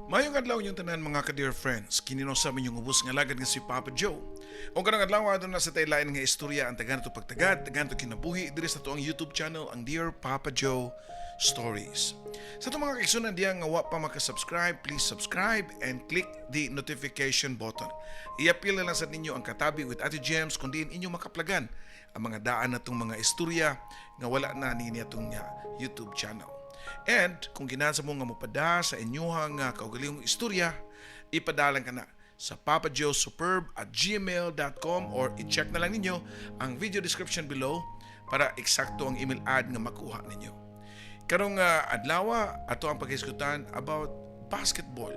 Maayong adlaw inyong tanan, mga ka-dear friends. Kini sa inyong ubos nga alagad nga si Papa Joe. Ug karong adlaw, aduna sa tay lain nga istorya ang tagan to pagtagad, tagan to kinabuhi diri sa atoang YouTube channel, ang Dear Papa Joe Stories. Sa atong mga kaigsunan diya nga wa pa maka-subscribe, please subscribe and click the notification button. Iapil na lang sa ninyo ang Katabi with Ate Gems kung diin inyo makaplagan ang mga daan natong mga istorya nga wala na niini atong YouTube channel. And kung ginahan sa mo nga mopada sa inyuhang kaugalingong istorya, ipadalan ka na sa papajoesuperb@gmail.com or i-check na lang ninyo ang video description below para eksakto ang email ad nga makuha ninyo. Karong adlaw, ato ang paghisgutan about basketball.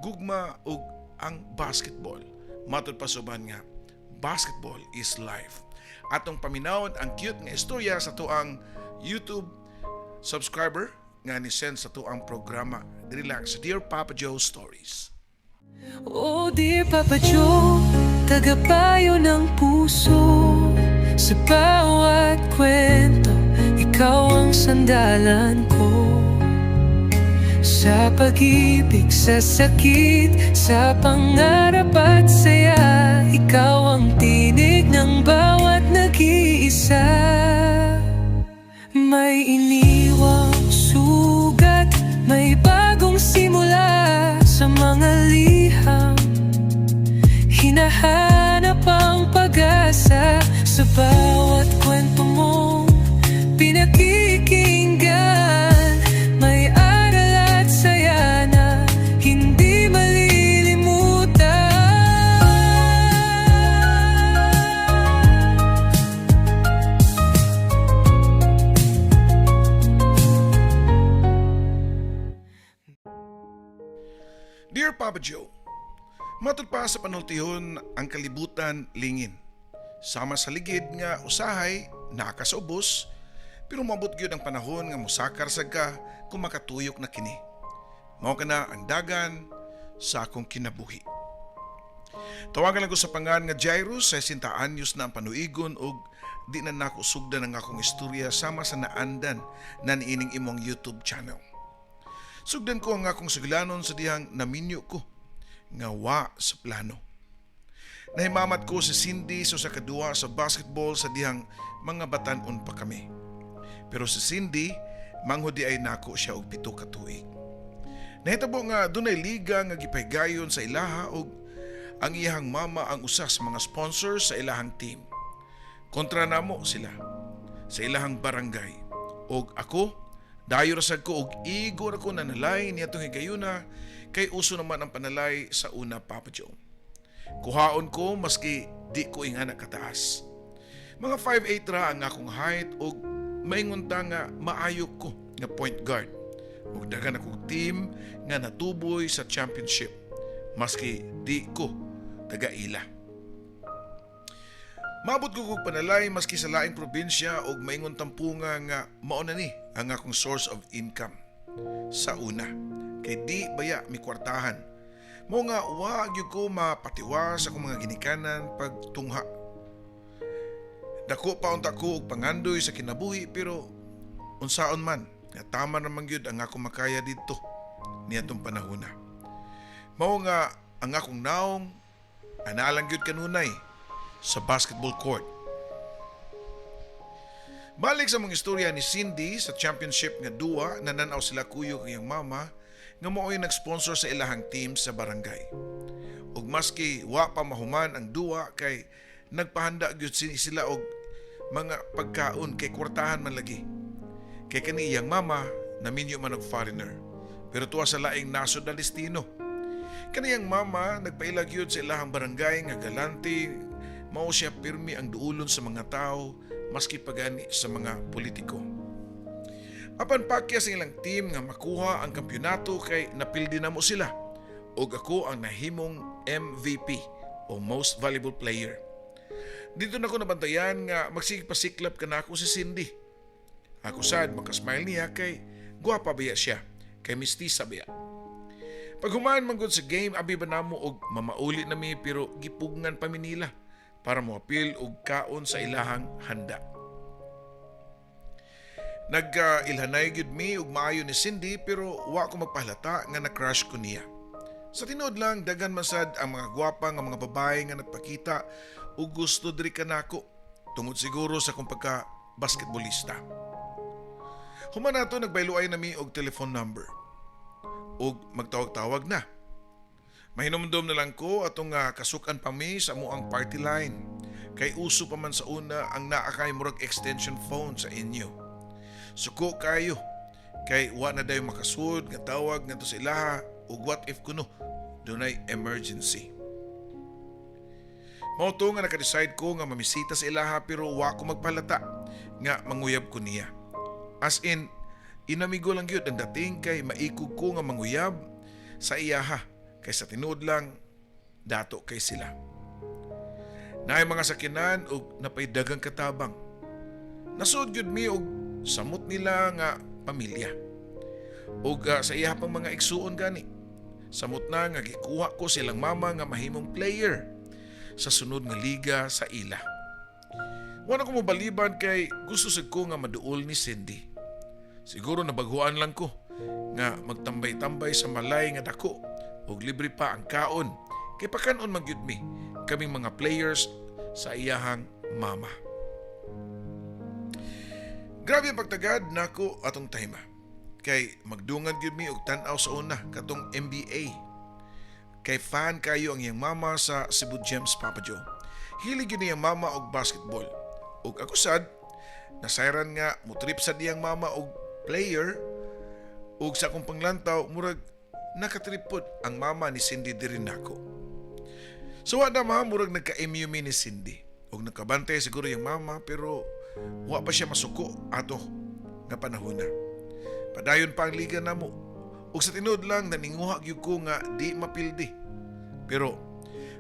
Gugma ug ang basketball. Matud pa sa uban nga basketball is life. Atong paminawon ang cute nga istorya sa atoang YouTube subscriber nga ni send sa atoang programa diri lang sa Dear Papa Joe Stories. Oh dear Papa Joe, tagapayo ng puso. Sa bawat kwento, ikaw ang sandalan ko. Sa pag-ibig, sa sakit, sa pangarap at saya, ikaw ang tinig ng bawat nag-iisa. May iniwang sugat, may bagong simula. Sa mga liham, hinahanap ang pag-asa. Sa bawat kwento mong pinakikinggan, may aral at saya na hindi malilimutan. Dear Papa Joe, matud pa sa panultihon, ang kalibutan lingin. Sama sa ligid nga usahay naa ka sa ubos, pero moabot gyud ang panahon nga mosakar sad ka kung makatuyok na kini. Mao kana ang dagan sa akong kinabuhi. Tawagan lang ko sa pangan nga Jairus, 60 anyos na ang panuigon og di na nako sugdan ang akong istorya sama sa naandan na niining imong YouTube channel. Sugdan ko ang akong sugilanon sa dihang naminyo ko nga wa sa plano. Nahimamat ko si Cindy sa usa ka duwa sa basketball sa dihang mga batan-on pa kami. Pero si Cindy, manghod diay nako siya og 7 ka tuig. Nahitabo nga dunay liga nga gipahigayon sa ilaha og ang iyahang mama ang usa sa mga sponsors sa ilahang team. Kontra namo sila sa ilahang barangay. Og ako, dayo ra sad ko og igo ra ko nanalay niadtong higayuna kay uso naman ang panalay sa una, Papa Joe. Kuhaon ko maski di ko ingana kataas. Mga 5'8 ra ang akong height og maingon ta nga maayo ko nga point guard. Ug daghan akong team nga natuboy sa championship maski di ko taga-ila. Maabot ko kog panalay maski sa laing probinsya og maingon tampunga nga mao na ni ang akong source of income sa una. Kay di baya mikwartahan. Mao nga wa gyud ko mapatiwa sa akong mga ginikanan pagtungha. Dako pa unta ko og pangandoy sa kinabuhi, pero unsaon man nga tama naman gyud ang akong makaya didto niadtong panahona. Mao nga ang akong naong analang gyud kanunay sa basketball court. Balik sa mga istorya ni Cindy sa championship nga duwa, nananaw sila kuyog ang iyang mama nga mao'y nag-sponsor sa ilahang team sa barangay. Ug maski wa pa mahuman ang duwa kay nagpahanda gyud sila og mga pagkaon kay kwartahan man lagi. Kay kani iyang mama naminyo man og foreigner. Pero tuwa sa laing nasod na destino. Kaniyang mama nagpaila gyud sa ilahang barangay nga galante, mao siya pirmi ang duulon sa mga tao maski pagani sa mga politiko. Apan pakya sa ilang team nga makuha ang kampyonato kay napildi na mo sila ug ako ang nahimong MVP o Most Valuable Player. Dito na ko nabantayan nga magsige pasiklap kanako si Cindy. Ako sad makasmile niya kay gwapa baya siya, kay mistisa baya. Paghuman man gud sa game, abi ba namo og mamauli nami, pero gipugngan pa mi nila para moapil og kaon sa ilahang handa. Nagka-ilhanay gyud mi ug maayo ni Cindy, pero wa ko magpahalata nga na-crush ko niya. Sa tinuod lang, daghan man sad ang mga gwapa nga mga babae nga nagpakita ug gusto diri kanako tungod siguro sa akong pagka basketballista. Human nato, nagbayloay nami og telephone number ug magtawag-tawag na. Mahinumdom na lang ko atong kasukan pa mi sa amoang party line. Kay uso pa man sa una ang naa kay murag extension phone sa inyo. Suko kayo kay wa na dayon makasud nga tawag ngadto sa ilaha ug what if kuno dunay emergency. Mao to nga naka-decide ko nga mamisita sa ilaha, pero wa ko magpahalata nga manguyab ko niya. As in, inamigo lang gyud ang dating kay maikog ko nga manguyab sa iyaha kay sa tinuod lang, dato kay sila. Naay mga sakyanan ug napaydagang katabang. Nasud gyud mi og samot nila nga pamilya. Ug sa iya pang mga igsuon gani. Samot na nga gikuha ko silang mama nga mahimong player sa sunod nga liga sa ila. Wala ko mobaliban kay gusto sad ko nga maduol ni Cindy. Siguro nabaghuan lang ko nga magtambay-tambay sa malay nga dako ug libre pa ang kaon kay pakanon man gyud mi kaming mga players sa iyahang mama. Grabe ang pagtagad nako atong time. Kay magdungan gyud mi og tan-aw sa una katong NBA. Kay fan kayo ang iyang mama sa Cebu Gems, Papa Joe. Hilig gyud niyang mama og basketball. Ug ako sad, nasayran nga mutrip sa diyang mama og player, ug sa akong panglantaw, murag nakatrip pod ang mama ni Cindy diri nako. So wa na ma, murag nagka-MU mi ni Cindy. Ug nakabantay siguro yung mama, pero wa pa siya masuko ato nga panahon na. Padayon pa ang liga namo. Ug sa tinuod lang, naninguha gyud ko nga di mapildi. Pero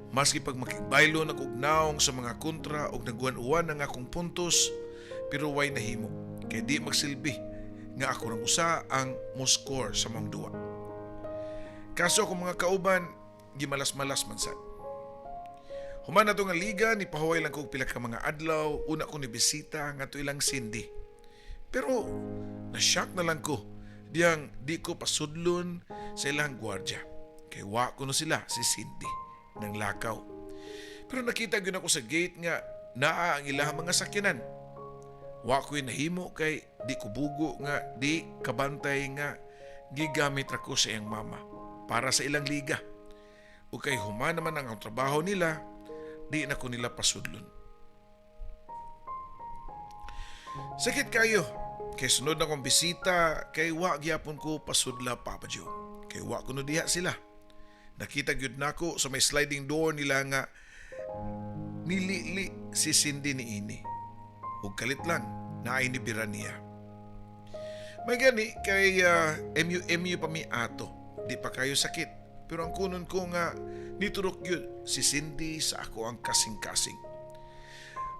maski pag makigbaylo na kog naong sa mga kontra ug nagwan-uwan ang akong puntos, pero way nahimo kay di magsilbi nga ako rang usa ang mo score sa mga duwa. Kaso akong mga kauban gimalas-malas man sad. Human na nga liga, ni pahuway lang ko og pila ka mga adlaw, una ko ni bisita nga ilang Cindy. Pero na-shock na lang ko diyang di ko pasudlon sa ilang gwardya. Kay wa ko no sila si Cindy ng lakaw. Pero nakita gyud ako sa gate nga naa ang ilang mga sakyanan. Wa ko'y nahimo kay di ko bugo nga di kabantay nga gigamit ra ko sa iyang mama para sa ilang liga. O kay human naman ang trabaho nila, di na ko nila pasudlon. Sakit kayo. Kay sunod na kong bisita, kay wa gyapon ko pasudla, Papa Joe. Kay wa ko no diha sila. Nakita gyud nako sa may sliding door nila nga nilili si Cindy ni ini. Ug kalit lang, naay nibira niya. May gani kay MU-MU pa mi ato. Di pa kayo sakit. Pero ang kunon ko nga niturok gyud si Cindy sa ako ang kasing-kasing.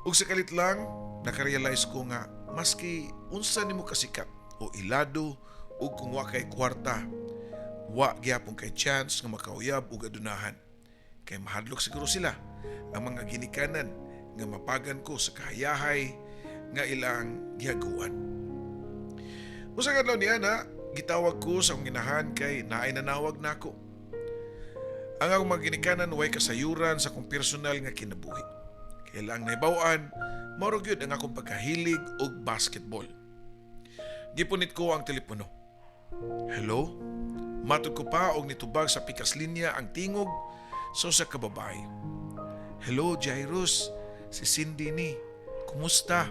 Ug sa kalit lang, nakarealize ko nga maski unsa nimo kasikat o ilado ug kung wa kay kwarta, wa gyapon kay chance nga makauyab og adunahan. Kay mahadlok siguro sila ang mga ginikanan nga mapagan ko sa kahayahay nga ilang gihaguan. Usa ka adlaw niya na gitawag ko sa akong ginahan kay naay nanawag nako. Ang akong mga ginikanan way kasayuran sa akong personal nga kinabuhi. Kay lang nahibaw-an, mao ra gyud ang akong pagkahilig og basketball. Gipunit ko ang telepono. "Hello?" Matod ko pa og nitubag sa pikas linya ang tingog sa usa ka babae. "Hello, Jairus. Si Cindy ni. Kumusta?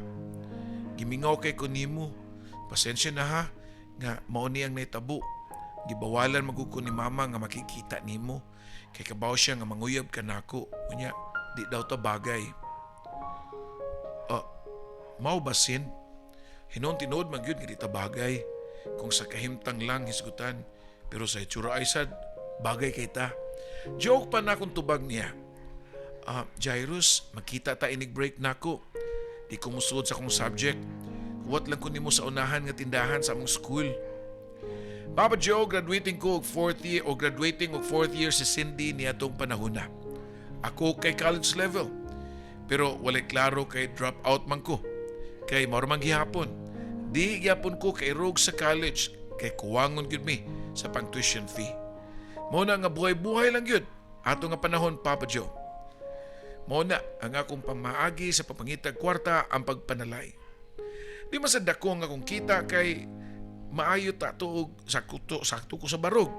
Gimingaw kay ko nimo. Pasensya na ha, nga mao ni ang nahitabo. Gibawalan man gud ko ni mama nga makikita nimo. Kay kabaw siya nga manguyab ka nako. Unya, di daw ta bagay." "Ah, mao ba, Sin? Hinuon tinuod man gyud nga di ta bagay. Kung sa kahimtang lang hisgutan. Pero sa itsura ay sad, bagay kay ta." Joke pa na akong tubag niya. "Ah, Jairus, makita ta inig break nako. Di ko musuod sa akong subject. Huwat lang ko nimo sa unahan nga tindahan sa among school." Papa Joe, graduating ko og fourth year o graduating og fourth year si Cindy niadtong panahon na. Ako kay college level. Pero walay klaro kay drop out man ko. Kay mao man gihapon. Di Di gyapon ko kairog sa college kay kuwangon gyud mi sa pang tuition fee. Mao na nga buhay-buhay lang gyud ato nga panahon, Papa Joe. Mao na ang akong pamaagi sa pagpangitag kwarta ang pagpanalay. Di man sad dako ang akong kita kay maayo ta to og sakto sakto ko sa barog.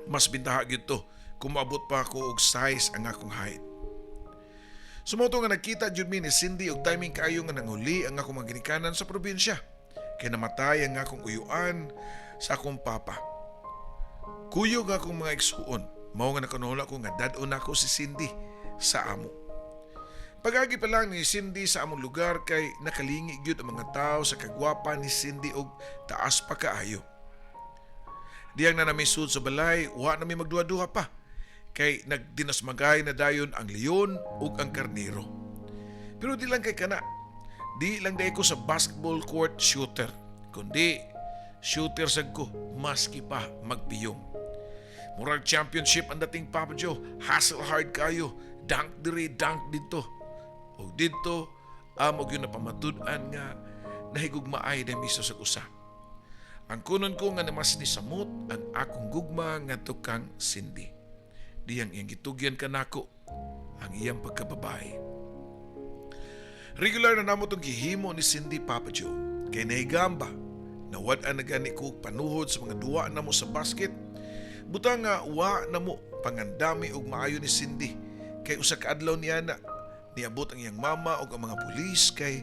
Mas bintaha gyud to kung moabot pa ako og size ang akong height. So mao to nga nagkita jud mi ni Cindy og timing kaayo nga nanguli ang akong mga ginikanan sa probinsya. Kay namatay ang akong uyuan sa akong papa. Kuyog akong mga igsuon. Mao nga nakanuhula ko nga dad-on nako si Cindy sa amo. Pag-agi pa lang ni Cindy sa among lugar kay nakalingi gyud ang mga tao sa kagwapa ni Cindy og taas pa kaayo. Diyang na nami sud sa balay, wa na mi magduha-duha pa. Kay nagdinasmagay na dayon ang leon ug ang karnero. Pero di lang kay kana. Di lang diay ko sa basketball court shooter, kundi shooter sad ko maski pa magpiyong. Murag championship ang dating, Papa Joe. Hustle hard kayo. Dunk diri, dunk didto. Ug didto, amo gyud napamatud-an nga nahigugmaay na mi sa usa. Ang kunon ko nga namas ni samot ang akong gugma ngadto kang Cindy. Diyang iyang gitugyan kanako ang iyang pagkababae. Regular na namo tong gihimo ni Cindy, Papa Joe. Kay nahigamba, nawad-an na gani ko og panuhod sa mga duwa namo sa basket. Butang nga wa na mo pangandami og maayo ni Cindy. Kay usa ka adlaw niya na niabot ang iyang mama og ang mga pulis kay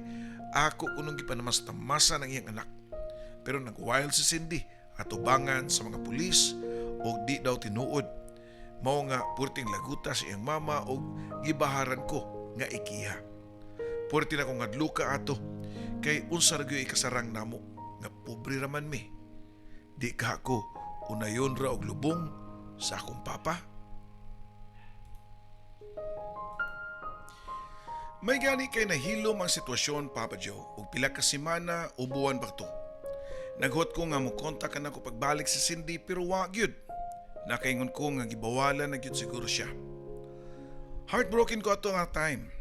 ako kunong gipanamastamasan ang iyang anak. Pero nag-wild si Cindy atubangan sa mga pulis og di daw tinuod. Mao nga purting laguta sa iyang mama og gibaharan ko nga ikiha. Purti na kong ngadluka ato kay unsa ra gyud ikasarang namo nga pobre ra man mi. Di ka ako unayon ra og lubong sa akong papa. May gani kay nahilom ang sitwasyon, Papa Joe, ug pila ka semana o buwan ba to. Naghuot ko nga mokontak ka nako pagbalik si Cindy pero wa gyud. Nakaingon ko nga gibawalan na gyud siguro siya. Heartbroken ko ato nga time.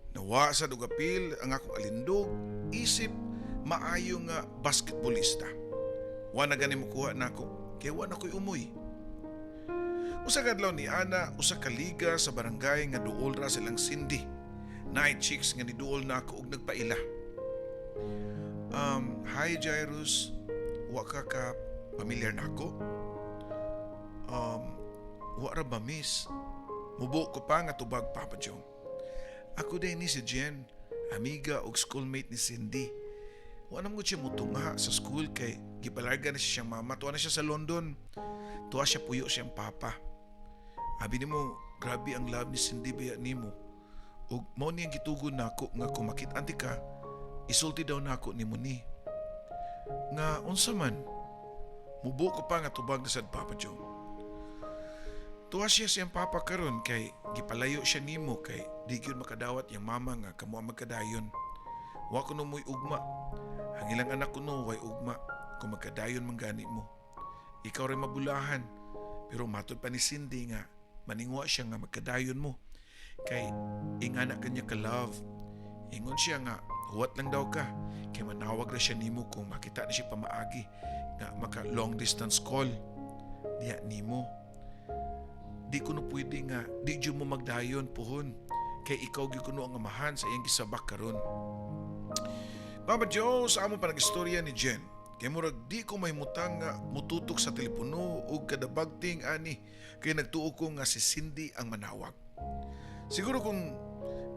Nawa sa dugapil ang akong alindog isip maayo nga basketballista. Wa na gani mokuha nako kay wa na ko'y umoy. Usa ka adlaw ni ana usa ka liga sa barangay nga duol ra silang Cindy. Night chicks nga niduol nako og nagpaila. Hi Jairus, wa ka ka pamilyar nako? Wa ra ba, miss? Mubo ko pa nga tubag, Papa Joe. Ako din ni si Jen, amiga og schoolmate ni Cindy. Wa na mo siya mutunga sa school kay gipalarga na siya siyang mama. Tuwa na siya sa London. Tuwa siya puyo siyang papa. Abi nimo, grabe ang love ni Cindy baya nimo. Ug mao niyang gitugon nako nga kung makit-an ka, isulti daw nako nimo ni. Nga unsa man? Mubo ko pa nga tubag na sad, Papa Joe. Tuwa siya siyang papa karon kay gipalayo siya nimo kay di gyud makadawat yang mama nga kamo ang magkadayon. Wa kuno mo'y ugma. Ang ilang anak kuno way ugma kung magkadayon man gani mo. Ikaw ray mabulahan. Pero matod pa ni Cindy nga maningwa siya nga magkadayon mo. Kay ingana kanya ka love. Ingon siya nga huwat lang daw ka kay manawag ra siya nimo kung makita na siya pamaagi nga maka long distance call diya nimo. Di kuno pwede nga di jud mo magdayon puhon kay ikaw gyud kuno ang amahan sa iyang gisabak karon. Papa Joe, sa among panag-istorya ni Jen, kay murag di ko mahimutang nga mututok sa telepono ug kadabagting ani kay nagtuo ko nga si Cindy ang manawag. Siguro kung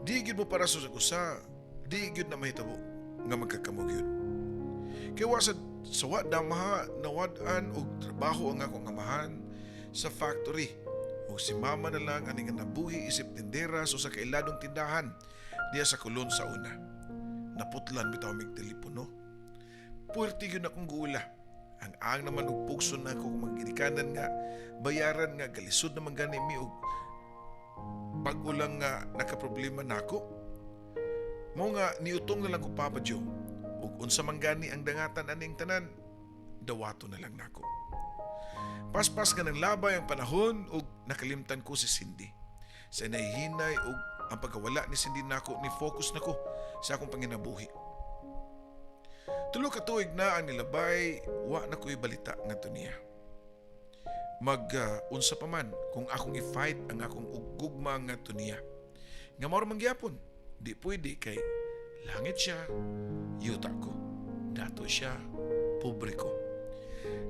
di gyud mo para sa usa, di gyud na mahitabo nga magkakamo gyud. Kay wa sa wa damaha nawad-an og trabaho ang akong amahan sa factory. O si mama na lang ani nga nabuhi isip tindera so sa kailadong tindahan diya sa Colon sa una. Naputlan bitaw mig telepono. Puwerte gyud akong guula. Ang ang naman og pugson na ako kung magginikanan nga bayaran nga galisod naman gani mi og bag-o lang nga nakaproblema nako. Mao nga niutong na lang ko, Papa Joe. Ug unsa man gani ang dangatan aning tanan, dawato na lang nako. Paspas nga nang labay ang panahon ug nakalimtan ko si Cindy. Sa nahihinay ug ang pagkawala ni Cindy nako ni focus nako sa akong panginabuhi. 3 ka tuig na ang nilabay, wa na ko'y balita ngadto niya. Mag unsa pa man kung akong i-fight ang akong gugma ngadto niya. Nga mao ra man gyapon, di pwede kay langit siya, yuta ko. Dato siya, pobre ko.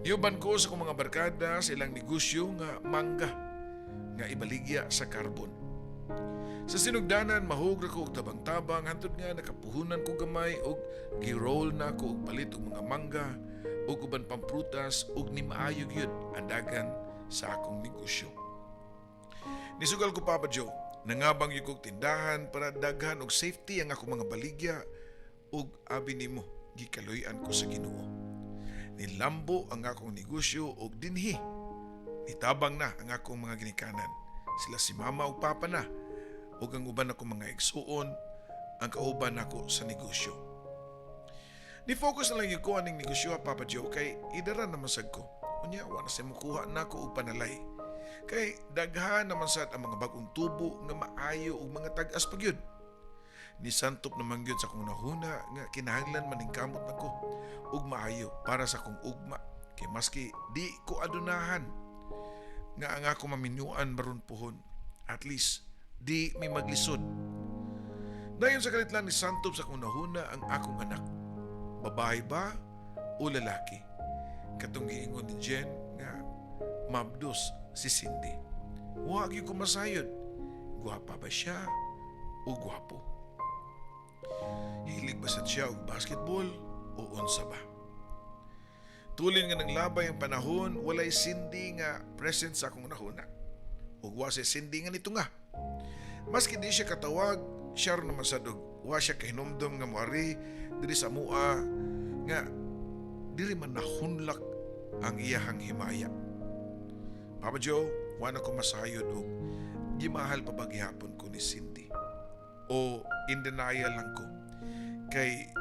Niuban ko sa akong mga barkada sa ilang negosyo nga mangga nga ibaligya sa carbon. Sa sinugdanan, mahog ra ko og tabang-tabang hantod nga nakapuhunan ko gamay og gi-roll na ko og palit og mga mangga ug uban pang prutas ug ni maayo gyud ang dagan sa akong negosyo. Nisugal ko, Papa Joe, nangabang gyud kog tindahan para daghan og safety ang akong mga baligya ug abi nimo gikaluy-an ko sa Ginoo. Nilambo ang akong negosyo ug dinhi nitabang na ang akong mga ginikanan. Sila si mama ug papa na ug ang uban akong mga igsuon ang kauban nako sa negosyo. Ni-focus na lang gyud ko aning negosyo, Papa Joe, kay idaran naman sad ko. Unya wa na siya mukuha nako og panalay. Kay daghan naman sad ang mga bagong tubo nga maayo ug mga tag-as pa gyud. Nisantop naman gyud sa akong nahuna nga kinahanglan maningkamot nako ug maayo para sa akong ugma kay maski di ko adunahan nga ang ako maminyuan maron puhon, at least di mi maglisod. Dayon sa kalit lang nisantop sa akong nahuna ang akong anak. Babae ba o lalaki? Katong giingon ni Jen nga mabdos si Cindy. Wa gyud ko masayod. Gwapa ba siya o gwapo? Hilig ba sad siya og basketball o unsa ba? Tulin nga nanglabay ang panahon, walay Cindy nga present sa akong nahuna. Ug wa si Cindy nga nito nga. Maski di siya katawag, siya ron naman sad og wa siya kahinumdom nga moari diri sa mua nga diri man nahunlak ang iyahang himaya. Papa Joe, wa na ko masayod og gimahal pa ba gihapon ko ni Cindy o in denial lang ko. Kay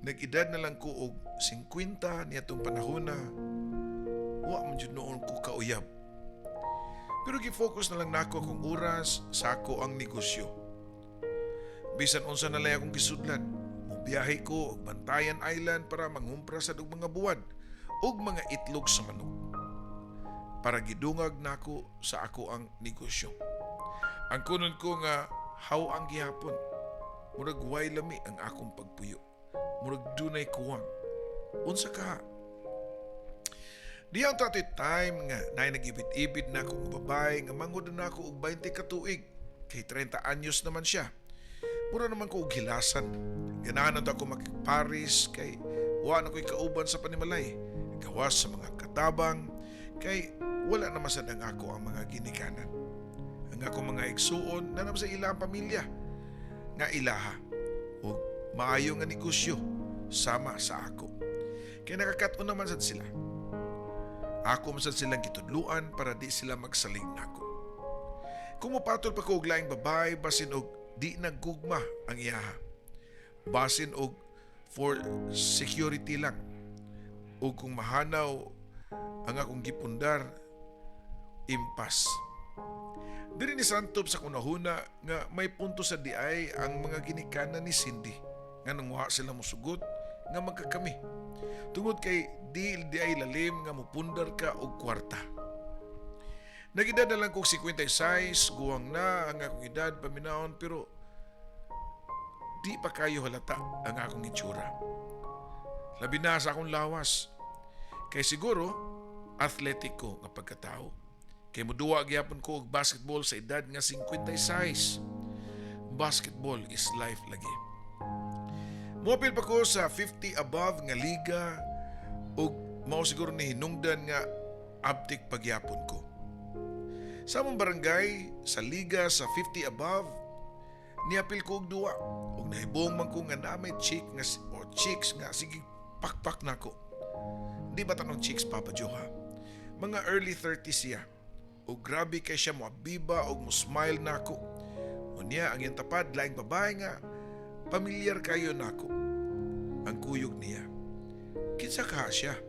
nag-edad na lang ko og 50 niadtong panahon na wa man jud noon ko kauyab. Pero gi-focus na lang nako akong oras sa ako ang negosyo. Bisan unsa na lang akong gisudlan, mubiyahe ko og Bantayan Island para manghumpra sa og mga buwad ug mga itlog sa manok. Para gidungag nako sa ako ang negosyo. Ang kunon ko nga how ang gihapon. Murag way lami ang akong pagpuyo. Murag dunay kuwang. Unsa ka? Di ang tatoy time nga naay nag-ibid-ibid na akong babae nga mangod na ako og 20 ka tuig. Kay 30 anyos naman siya. Mura naman ko og hilasan. Ganahan na ako makigparis kay wa na ko'y kauban sa panimalay. Gawas sa mga katabang kay wala naman sad ang ako ang mga ginikanan. Ang ako mga igsuon na naman sa ilang pamilya nga ilaha ug maayo nga negosyo sama sa ako. Kay nakakaton naman sad sila. Ako man sad silang gitudluan para di sila magsalig nako. Kung mopatol pa ko og laing babae, basin og di nagugma ang iyaha. Basin og for security lang. O kung mahanaw ang akong gipundar, impas. Diri ni santop sa kunahuna nga may punto sa diay ang mga ginikanan ni Cindy nga nangwa sila mosugot nga magkakami. Tungod kay di di ay lalim nga mupundar ka og kwarta. Nag-edad na lang kog 56, guwang na ang akong edad paminawon, pero di pa kayo halata ang akong itsura. Labi na sa akong lawas. Kay siguro, athletic ko nga pagkatao. Kay muduwa gyapon ko og basketball sa edad nga 56. Basketball is life lagi. Moapil pa ko sa 50 above nga liga ug mao siguro ni hinungdan nga abtik pagyapon ko. Sa among barangay, sa liga sa 50 above, niapil ko og duwa ug nahibong man ko nga naa may chick nga o chicks nga sige pakpak nako. Di ba tanong chicks, Papa Joe, ha? Mga early 30s siya. O grabe kay siya moabiba og mo smile nako. Unya ang iyang tapad laing babae nga pamilyar kayo nako. Ang kuyog niya. Kinsa ka siya?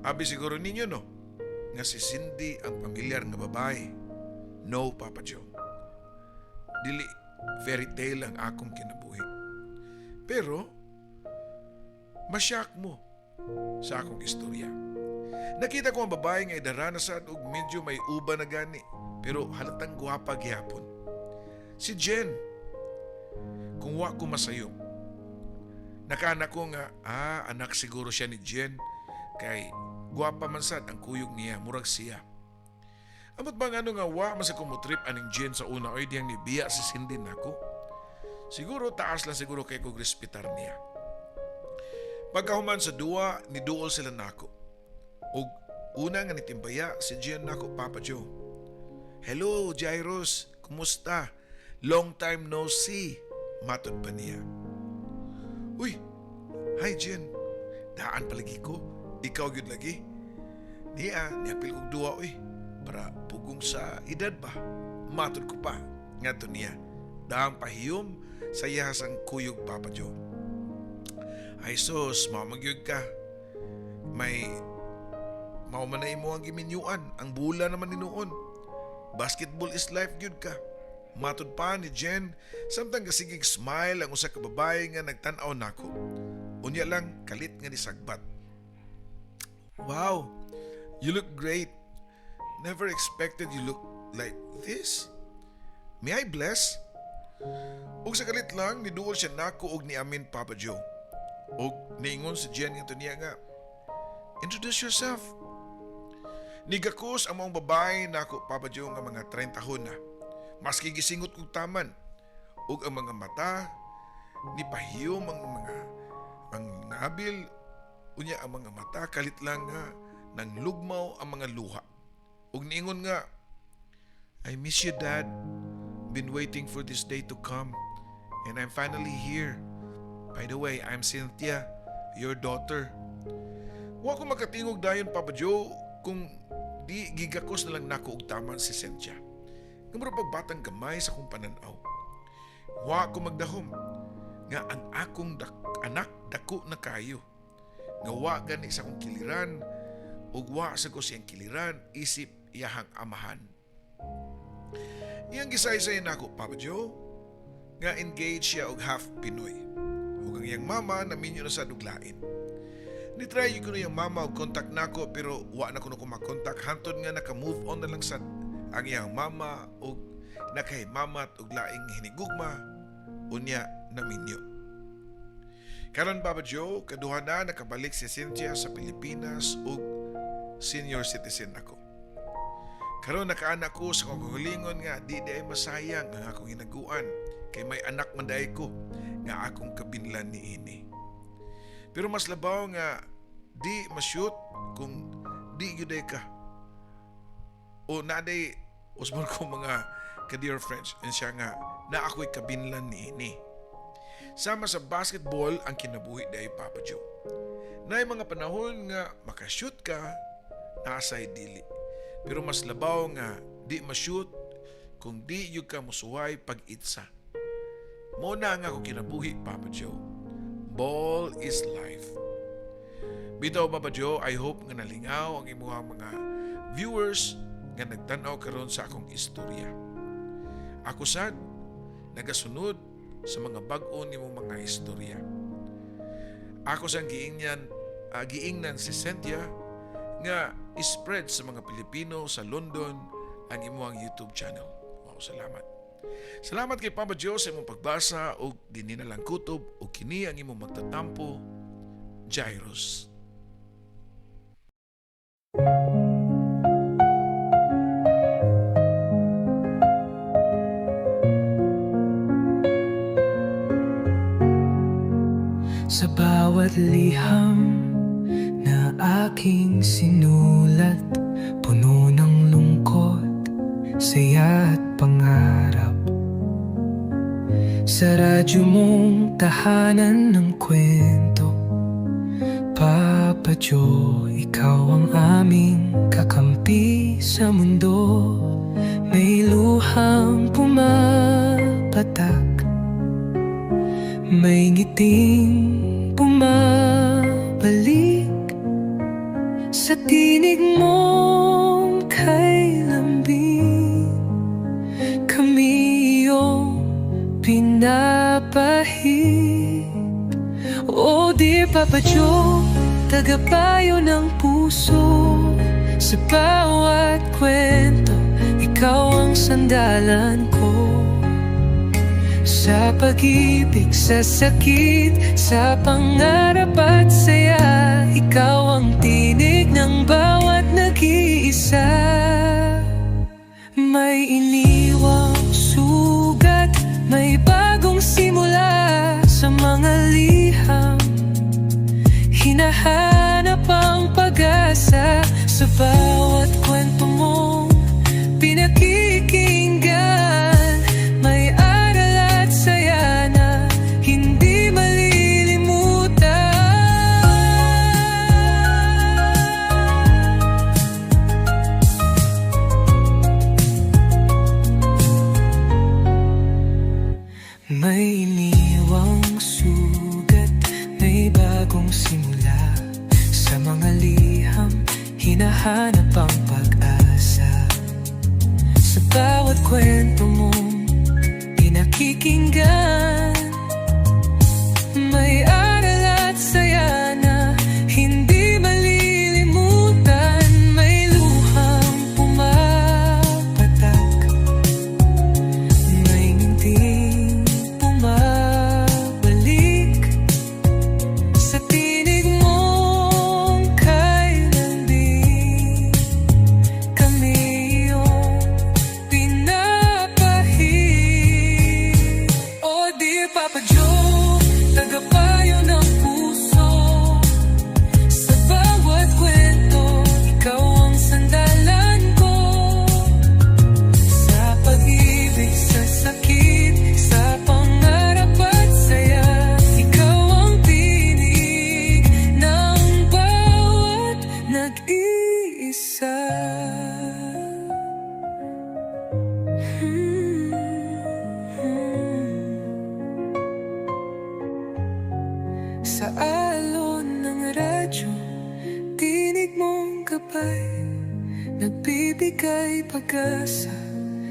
Abi siguro ninyo, no, nga si Cindy ang pamilyar nga babae. No, Papa Joe. Dili fairy tale ang akong kinabuhi. Pero Ma-shock mo sa akong istorya. Nakita ko ang babae nga idara na sad og medyo may uba na gani, pero halatang gwapa gihapon. Si Jen. Kung wa ko masayop, nakaana ko nga, anak siguro siya ni Jen, kay gwapa man sad ang kuyog niya, murag siya. Amot ba nga ano nga wa man sa kumutrip aning Jen sa una oy diyang nibiya si Cindy nako? Siguro taas lang siguro kay kog respetar niya. Pagkahuman sa duwa, niduol sila nako. Og una nga nitimbaya si Jen nako, Papa Joe. "Hello, Jairus. Kumusta? Long time no see." Matod pa niya. "Uy, hi Jen. Daan palagi ko. Ikaw gyud lagi. Niya, niapil kog duwa uy. Para pugong sa edad ba? Matod ko pa." Ngadto niya. Daang pahiyom sa iyahasang kuyog, Papa Joe. "Ay sus, mao man gyud ka. May mao man na imo ang giminyuan, ang bula naman ni noon. Basketball is life gyud ka." Matod pa ni Jen, samtang gasigig smile ang usa ka babae nga nagtan-aw nako. Unya lang kalit nga nisagbat. "Wow, you look great. Never expected you look like this. May I bless?" Ug sa kalit lang, niduol siya nako og niamin, Papa Joe. Og niingon si Jen nga niya nga, "Introduce yourself." Nigakos ang mga babae nako, Papa Joe, nga mga 30 na. Maski gisingot kog taman. Ug ang mga mata, ni pahiyom ang mga ang nabil, unya ang mga mata kalit lang nga nang lugmaw ang mga luha. Ug niingon nga, "I miss you, Dad. Been waiting for this day to come and I'm finally here. By the way, I'm Cynthia, your daughter." Wa ko makatingog dayon, Papa Joe, kung di gigakos na lang nako og taman si Cynthia. Nga mura pag batang gamay sa akong pananaw. Wa ko magdahom nga ang akong anak dako na kayo. Nga wa gani sa akong kiliran ug wa sa ko siyang kiliran isip iyahang amahan. Iyang gisaysay nako, Papa Joe, nga engaged siya og half Pinoy. Ug ang iyang mama naminyo na sa duglain. Ni-try ko na iyang mama og contact nako pero wa na kuno ko makontak hantod nga naka-move on na lang sad ang iyang mama og nakahimamat og laing hinigugma, unya naminyo. Karon, Papa Joe, kaduha na nakabalik si Cynthia sa Pilipinas ug senior citizen ako. Karon nakaana ko sa akong kaugalingon nga di diay masayang ang akong hinaguan kay may anak man diay ko nga akong kabinlan niini. Pero mas labaw nga di ma-shoot kung di gyud ka. O naday usbon ko mga ka-dear friends and siya nga na ako'y kabinlan niini. Sama sa basketball ang kinabuhi diay, Papa Joe. Naay mga panahon nga makashoot ka, nasay dili. Pero mas labaw nga di ma-shoot kung di yun ka musuway pag-itsa. Mo na nga ako kinabuhi, Papa Joe. Ball is life. Bitaw, Papa Joe, I hope nga nalingaw ang imuhang mga viewers nga nagtan-aw karon sa akong istorya. Ako sad nagasunod sa mga bag-o nimo mga istorya. Ako sang giingnan si Cynthia nga spread sa mga Pilipino sa London ang imuhang YouTube channel. Wow, salamat. Salamat kay Papa Joe sa imong pagbasa og dinhi na lang kutob og kini ang imong magtatampo, Jairus. Sa bawat liham na aking sinulat, puno ng lungkot, saya at pangarap. Sa radyo mong tahanan ng kwento, Papa Joe, ikaw ang aming kakampi sa mundo. May luhang pumapatak, may ngiting bumabalik sa tinig mong kay lambing. Kami iyong pinapahid. Oh dear Papa. Papa Joe, tagapayo ng puso. Sa bawat kwento, ikaw ang sandalan ko. Sa pag-ibig, sa sakit, sa pangarap at saya, ikaw ang tinig ng bawat nag-iisa. May iniwang sugat, may bagong simula. Sa mga liham, hinahanap ang pag-asa. Sa bawat kwento mong pinakikinggan, may aral at saya na hindi malilimutan. May iniwang sugat, may bagong simula. Sa mga liham, hinahanap ang pag-asa. Sa bawat kwento mong pinakikinggan, may aral at saya na hindi malilimutan. May luhang pumapatak, may ngiting bumabalik. Sa tinig mong kay lambing, kami iyong pinapahid. Oh dear Papa Joe, tagapayo ng puso. Sa bawat kwento, ikaw ang sandalan ko. Sa pag-ibig, sa sakit, sa pangarap at saya, ikaw ang tinig ng bawat nag-iisa. Sa alon ng radyo, tinig mong gabay, nagbibigay pag-asa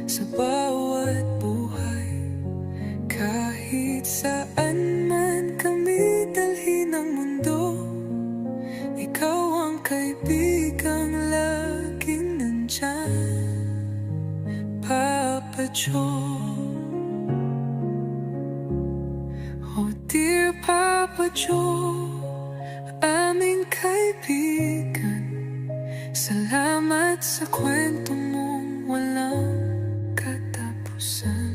sa bawat buhay. Kahit saan man kami dalhin ng mundo, ikaw ang kaibigang laging nandyan, Papa Joe. Oh dear Papa Joe, aming kaibigan, salamat sa kwento mong walang katapusan.